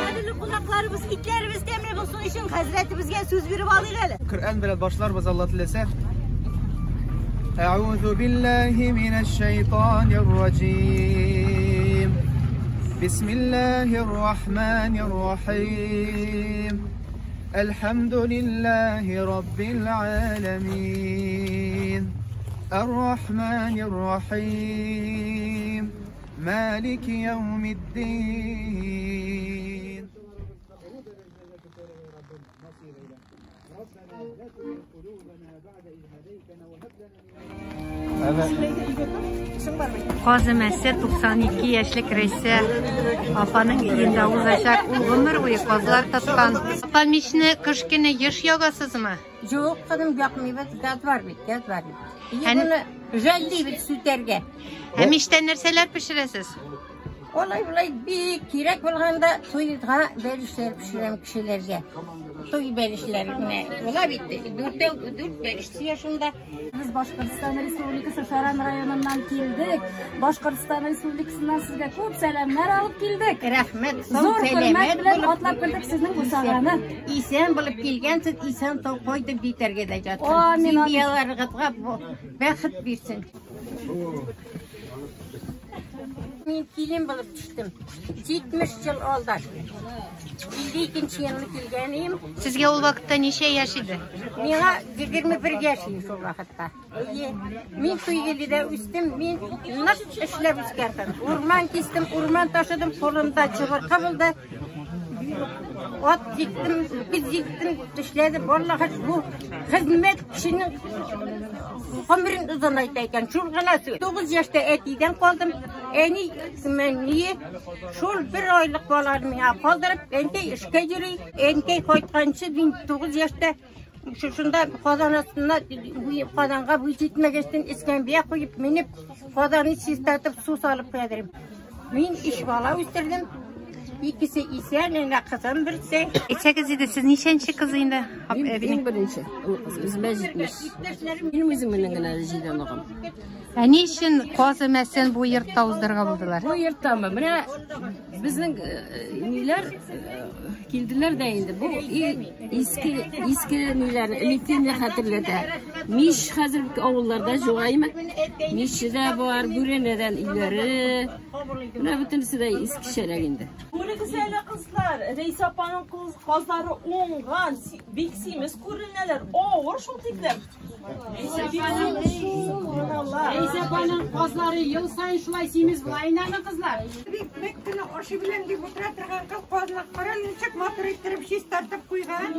Кадерле кунакларыбыз, итләребез тәмле булсын өчен хәзрәтебезгә сүз биреп алыйк әле. Коръән белән башларбыз, Алла теләсә. أعوذ بالله من الشيطان الرجيم بسم الله الرحمن الرحيم الحمد لله رب العالمين الرحمن الرحيم مالك يوم الدين Каз өмәсе 92 яшьлек Рәйсә апаның өендә узачак. Ул гомер буе казлар тоткан. Апа, мичне кыш көне еш ягасызмы? Юк, кызым, якмыйбыз. Газ бар бит, газ бар бит. Моны жәллибез сүтәргә. Ә мичтә нәрсәләр пешерәсез? Алай болай бик кирәк булганда туйга бәлешләр пешерәм кешеләргә. Туй бәлешләре менә була бит. Дүртәү, дүрт бәлеш сыя шунда. Без Башкортстан Республикасы Шаран районыннан килдек. Башкортстан Республикасыннан сезгә күп сәламнәр алып килдек. Рәхмәт, сау Зур хөрмәт сәламәт белән булып атлап килдек сезнең бусаганы. Исән булып килгәнсез, исән сау кайтып җитәргә дә ятсын. Амин, амин. Семьяларыгызга бәхет бирсен. Мин килен булып төштем. 70 ел алдан. 52 елны килгән идем. Сезгә ул вакытта ничә яшь иде? Миңа 21 яшь иде шул вакытта. Әйе. Мин Туйгелидә үстем, мин нык эшләп үскән. Урман кистем, урман ташыдым, кулымда чыбыркы булды. Ат җиктем, үгез җиктем, эшләдем. Аллаһ бу хезмәт кешенең гомерен озынайта икән. Шул гына сүз. 9 яшьтә әтидән калдым. Әни ни шул бер айлык баланы миңа калдырып, әнкәй эшкә йөри. Әнкәй кайтканчы мин 9 яшьтә шушында казан астына казанга буй җитмәгәчтен эскәмбия куеп менеп, казанны чистартып су салып куя идем. Мин өч бала үстердем. Икесе исән, әнә кызым берсе. Әйтсәгез иде, сез ничәнче кыз инде? Мин иң беренче олы кыз, үземә 70. Минем үзем белән генә җиде оныгым. Ә ни өчен каз өмәсен бу йортта уздырырга булдылар? Бу йорттамы? Менә безнең ниләр килделәр дә инде. Бу иске иске ниләр, элеккене хәтерләтә. Мич хәзер авылларда юк аймы? Миче дә бар, бүрәнәдән өйләре. Менә бөтенесе дә искечәрәк инде. Күрегез әле, кызлар, Рәйсә апаның казлары уңган, бик симез күренәләр. Авыр шул тиклем. Рәйсә апаның казлары ел саен шулай симез була инде, кызлар. Бик кенә ашы белән дип утыра торган кыз казлар кара ничек матур иттереп чистартып куйган.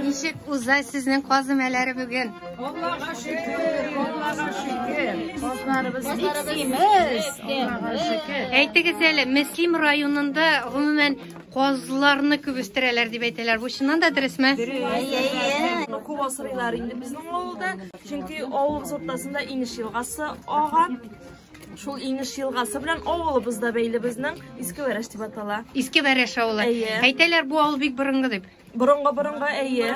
Ничек уза сезнең каз өмәләре бүген? Аллага шөкер, Аллага шөкер. Казларыбыз бик симез. Аллага шөкер. Әйтегез әле, Мөслим районында гомумән казларны күп үстерәләр дип әйтәләр. Бу чыннан да дөресме? Күп асрыйлар инде безнең авылда, чөнки авылыбыз уртасында Инеш елгасы ага. Шул Инеш елгасы белән авылыбыз да бәйле безнең, Иске Вәрәш дип атала. Иске Вәрәш авылы. Әйе. Әйтәләр, бу авыл бик борынгы дип. Борынгы борынгы, әйе.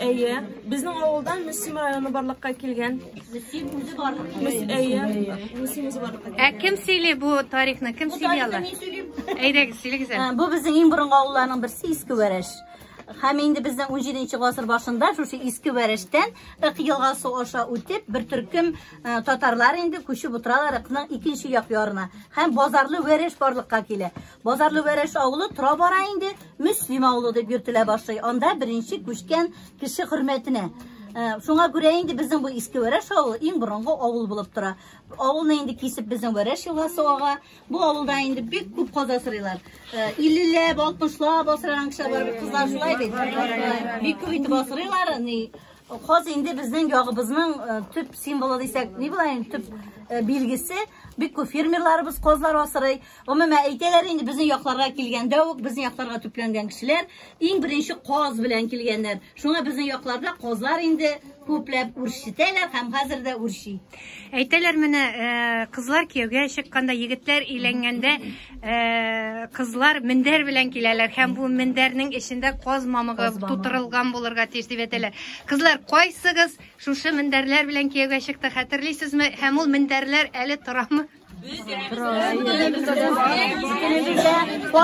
Әйе. Безнең авылдан Мөслим районы барлыкка килгән. Мөслим үзе барлыкка килгән. Әйе. Мөслим үзе барлыкка килгән. Ә кем сөйли бу тарихны? Кем сөйли ала? Әйдәгез, сөйләгез әле. Бу безнең иң борынгы авылларның берсе Иске Вәрәш. Һәм инде безнең 17 гасыр башында шушы Иске Вәрәштән Ык елгасы аша үтеп, бер төркем татарлар инде күчеп утыралар Ыкның икенче як ярына. Һәм Базарлы Вәрәш барлыкка килә. Базарлы Вәрәш авылы тора бара инде Мөслим авылы дип йөртелә башлый. Анда беренче күчкән кеше хөрмәтенә. Шуңа күрә инде безнең бу Иске Вәрәш авылы иң борынгы авыл булып тора. Авылны инде кисеп безнең Вәрәш елгасы ага. Бу авылда инде бик күп каз асрыйлар. 50-ләп, 60-лап асраган кешеләр бар бит, кызлар шулай бит. Бик күп итеп асрыйлар. Ни, каз инде безнең ягыбызның төп символы дисәк, ни була инде, төп билгесе. Бик күп фермерларыбыз казлар асрый. Гомумән әйтәләр инде, безнең якларга килгәндә үк, безнең якларга төпләнгән кешеләр иң беренче каз белән килгәннәр. Шуңа безнең якларда казлар инде күпләп үрчетәләр һәм хәзер дә үрчи. Әйтәләр менә, кызлар кияүгә чыкканда, егетләр өйләнгәндә, кызлар мендәр белән киләләр һәм бу мендәрнең эчендә каз мамыгы тутырылган булырга тиеш дип әйтәләр. Кызлар, кайсыгыз шушы мендәрләр белән кияүгә чыкты, хәтерлисезме? Һәм ул мендәрләр әле торамы? Пар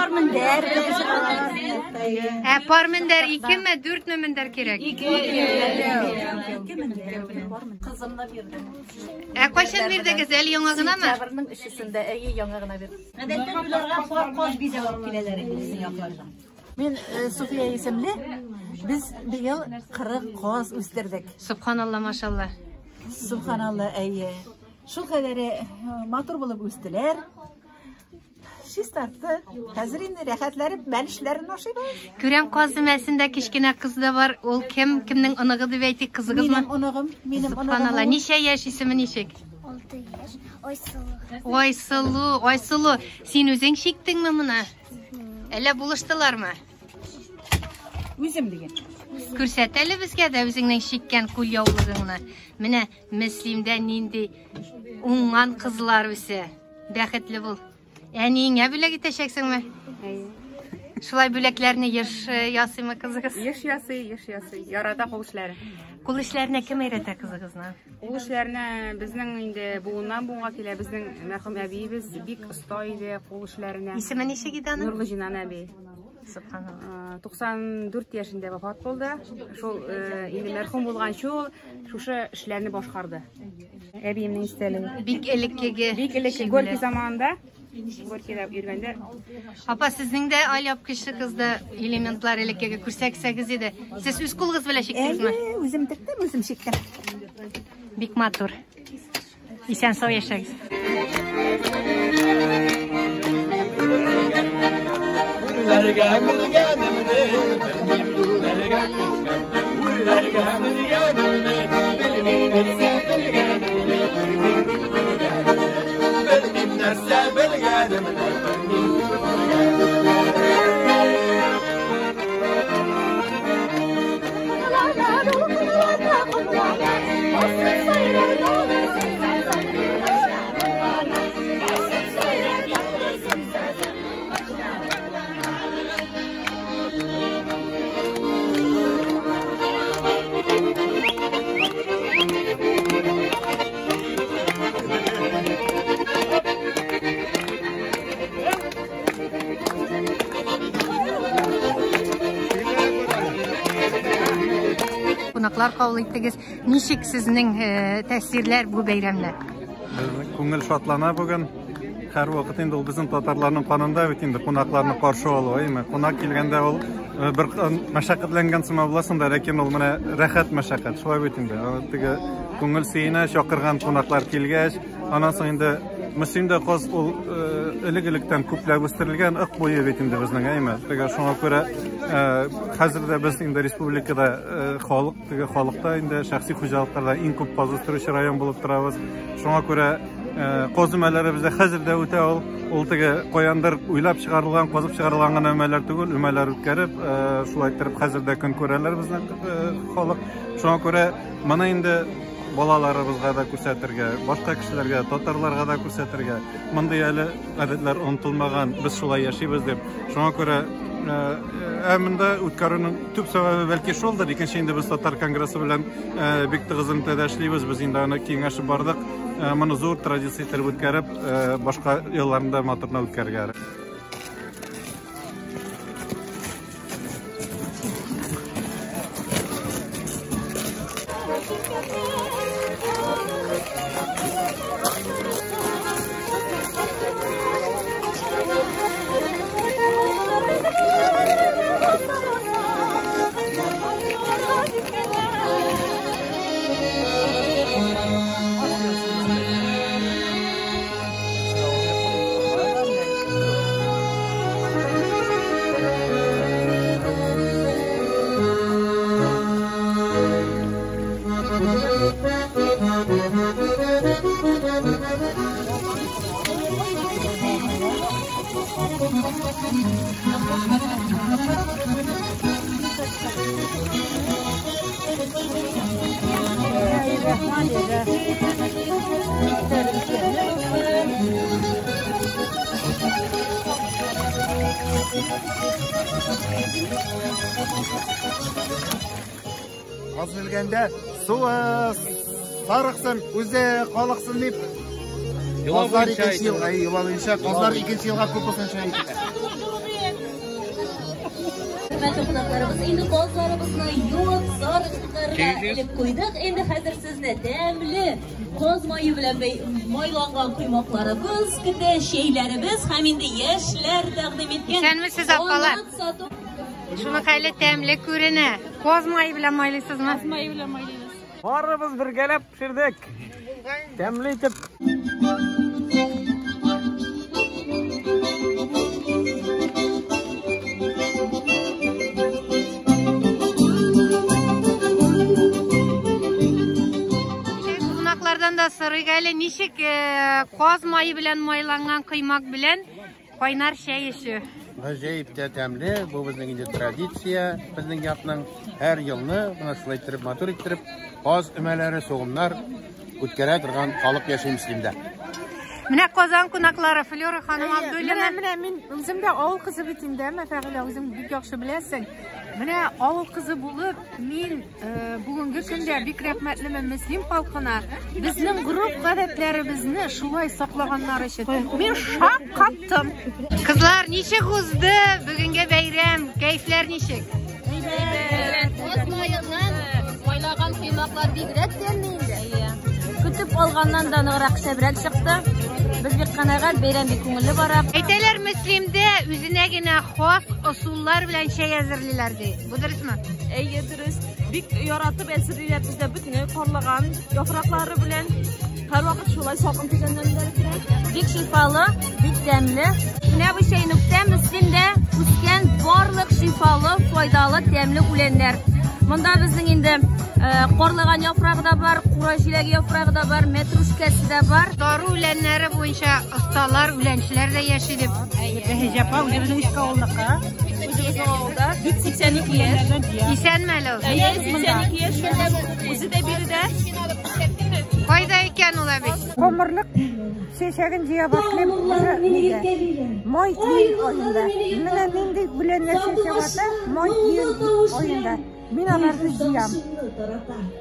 мендәр белән чыгалар. Ә пар мендәр икеме, дүртме мендәр кирәк? Ике мендәр. Кызымны бирдем. Ә кайчан бирдегез? Әле яңа гынамы? Сентябрьнең өчесендә, әйе, яңа гына бирдем. Гадәттә туйларга пар каз бизәп алып киләләр инде безнең якларда. Мин Суфия исемле. Без быел 40 каз үстердек. Субханалла, машалла. Субханалла, әйе. Шул кадәре матур булып үстеләр. Чистартты. Хәзер инде рәхәтләнеп бәлешләрен ашыйбыз. Күрәм, каз өмәсендә кечкенә кыз да бар. Ул кем? Кемнең оныгы дип әйтик, кызыгызмы? Минем оныгым, минем оныгым. Субханалла. Ничә яшь, исеме ничек? 6 яшь. Айсылу. Айсылу, Айсылу, син үзең чиктеңме моны? Әллә булыштылармы? Үзем диген. Күрсәт әле безгә дә үзеңнең чиккән кулъяулыгыңны. Менә Мөслимдә нинди уңган кызлар үсә. Бәхетле бул. Әниеңә бүләк итәчәксеңме? Шулай бүләкләрне еш ясыймы кызыгыз? Еш ясый, еш ясый. Ярата кул эшләре. Кул эшләренә кем өйрәтә кызыгызны? Кул эшләренә безнең инде буыннан буынга килә. Безнең мәрхүм әбиебез бик оста иде кул эшләренә. Исеме ничек иде аның? Нурлыҗинан әби. Субханалла. 94 яшендә вафат булды. Шул инде мәрхүм булганчы ул шушы эшләрне башкарды. Әбиемнең истәлеге. Бик элеккеге. Бик элекке Горький заманында. Горькийда йөргәндә. Апа, сезнең дә алъяпкычлы кызда элементлар элеккеге күрсәтсәгез иде. Сез үз кулыгыз белән чиктегезме? Әйе, үзем тектем, үзем чиктем. Бик матур. Исән сау яшәгез. Бүреләргә менгәнемне белмим, бүреләргә төшкән. Бүреләргә менгәнемне белмим, нәрсә белгәнемне белмим, белмим, нәрсә белгәнемне белмим. Кунаклар кабул иттегез. Ничек сезнең тәэсирләр бу бәйрәмдә? Безнең күңел шатлана бүген. Һәр вакыт инде ул безнең татарларның канында бит инде кунакларны каршы алу, әйме? Кунак килгәндә ул бер мәшәкатьләнгән сыман буласың да, ләкин ул менә рәхәт мәшәкать, шулай бит инде. Теге күңел сөенә, чакырган кунаклар килгәч, аннан соң инде Мөслимдә каз ул элек-электән күпләп үстерелгән ык буе бит инде безнең, әйме? Теге шуңа күрә хәзер дә без инде республикада халык, теге халыкта инде шәхси хуҗалыкларда иң күп каз үстерүче район булып торабыз. Шуңа күрә каз өмәләре бездә хәзер дә үтә ул. Ул теге каяндыр уйлап чыгарылган, казып чыгарылган гына өмәләр түгел, өмәләр үткәреп, шулай иттереп хәзер дә көн күрәләр безнең халык. Шуңа күрә моны инде балаларыбызга да күрсәтергә, башка кешеләргә, татарларга да күрсәтергә. Мондый әле гадәтләр онытылмаган, без шулай яшибез дип. Шуңа күрә монда үткәрүнең төп сәбәбе бәлки шулдыр. Икенче инде без татар конгрессы белән бик тыгыз элемтәдә эшлибез. Без инде аны киңәшеп бардык. Моны зур традиция итеп үткәреп, башка елларында матурны үткәрергә. Каз белгәндә суы сарыксын, үзе калыксын дип. Казлар икенче елга, йола буенча казлар икенче елга күп булсынча әйтелә. Хөрмәтле кунакларыбыз, инде казларыбызны юып, сарыкларга элеп куйдык. Инде хәзер сезне тәмле каз мае белән майланган коймакларыбыз көтә, чәйләребез һәм инде яшьләр тәкъдим иткән. Исәнмесез, апалар. Шуны хәле тәмле күренә. Каз мае белән майлыйсызмы? Каз мае белән майлыйбыз. Барыбыз бергәләп пешердек. Тәмле итеп. Кунаклардан да сорыйк әле, ничек каз мае белән майланган коймак белән кайнар чәй эчү? Гаҗәеп тә тәмле, бу безнең инде традиция, безнең якның һәр елны менә шулай иттереп, матур иттереп, каз өмәләре, сугымнар үткәрә торган халык яши Мөслимдә. Менә Казан кунаклары Флюра ханым Абдуллина. Менә мин үзем дә авыл кызы бит инде, әмма Фәгыйлә, үзең бик яхшы беләсең. Менә авыл кызы булып, мин бүгенге көндә бик рәхмәтлемен Мөслим халкына. Безнең гореф-гадәтләребезне шулай саклаганнар өчен. Мин шаккаттым. Кызлар, ничек узды бүгенге бәйрәм? Кәефләр ничек? Каз маеннан майлаган коймаклар бигрәк тәмле инде. Көтеп алганнан да ныграк шәбрәк чыкты. Без бик канәгать, бәйрәм бик күңелле бара. Әйтәләр, Мөслимдә үзенә генә хас ысуллар белән чәй әзерлиләр ди. Бу дөресме? Әйе, дөрес. Бик яратып әзерлиләр бездә бөтенләй карлыган яфраклары белән. Һәрвакыт шулай салкын тигәннән бирә. Бик шифалы, бик тәмле. Менә бу чәйнектә Мөслимдә үскән барлык шифалы, файдалы, тәмле үләннәр. Монда безнең инде карлыган яфрагы да бар, кура җиләге яфрагы да бар, мәтрүшкәсе дә бар. Дару үләннәре буенча осталар, үләнчеләр дә яши дип. Бәһиҗә апа үзебезнең иске авылныкы. Үзебезнең авылда 82 яшь. Исәнме әле ул? Әйе, 82 яшь. Үзе дә биредә. Кайда икән ул әби? Гомерлек чәчәген җыя башлыйм уже нидә? Май июнь аенда. Менә нинди үләннәр чәчәк ата май июнь аенда. Мин аларны җыям.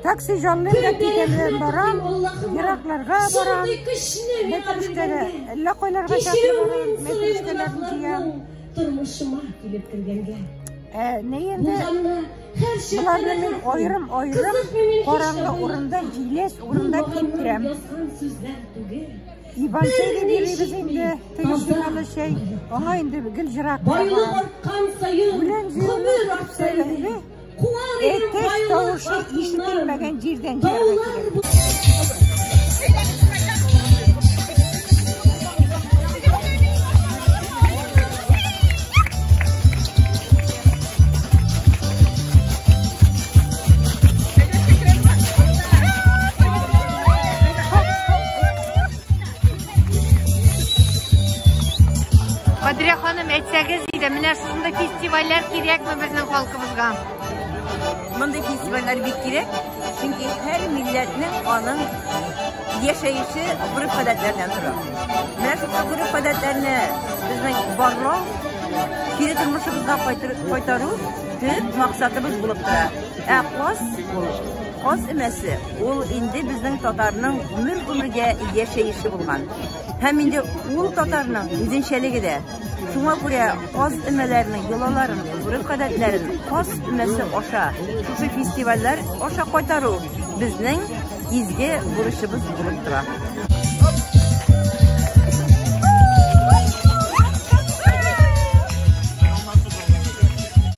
Такси җанлыйм да китәм белән барам, еракларга барам. Мәтрүшкәгә, әллә кайларга чаклы барам, мәтрүшкәләрне җыям. Тормышыма килеп кергәнгә. Ни инде боларны мин аерым-аерым караңгы урында, җиләс урында киптерәм. Иван чәй дип йөрибез инде, теге шифалы чәй. Аңа инде гел җырак. Байлык арткан саен, Үлән гомер артса сәбәбе куар идем әтәч байлык тавышы артыннан. ишетелмәгән җирдән җыярга кирәк. Кадрия ханым, әйтсәгез иде, менә шушындый фестивальләр кирәкме безнең халкыбызга? Мондый фестивальләр бик кирәк, чөнки һәр милләтнең аның яшәеше гореф-гадәтләрдән тора. Менә шул гореф-гадәтләрне безнең барлау, кире тормышыбызга кайтару төп максатыбыз булып тора. Ә каз ул, каз өмәсе, ул инде безнең татарның гомер-гомергә яшәеше булган. Һәм инде ул татарның үзенчәлеге дә. Шуңа күрә каз өмәләренең йолаларын, гореф-гадәтләрен каз өмәсе аша, шушы фестивальләр аша кайтару безнең изге бурычыбыз булып тора.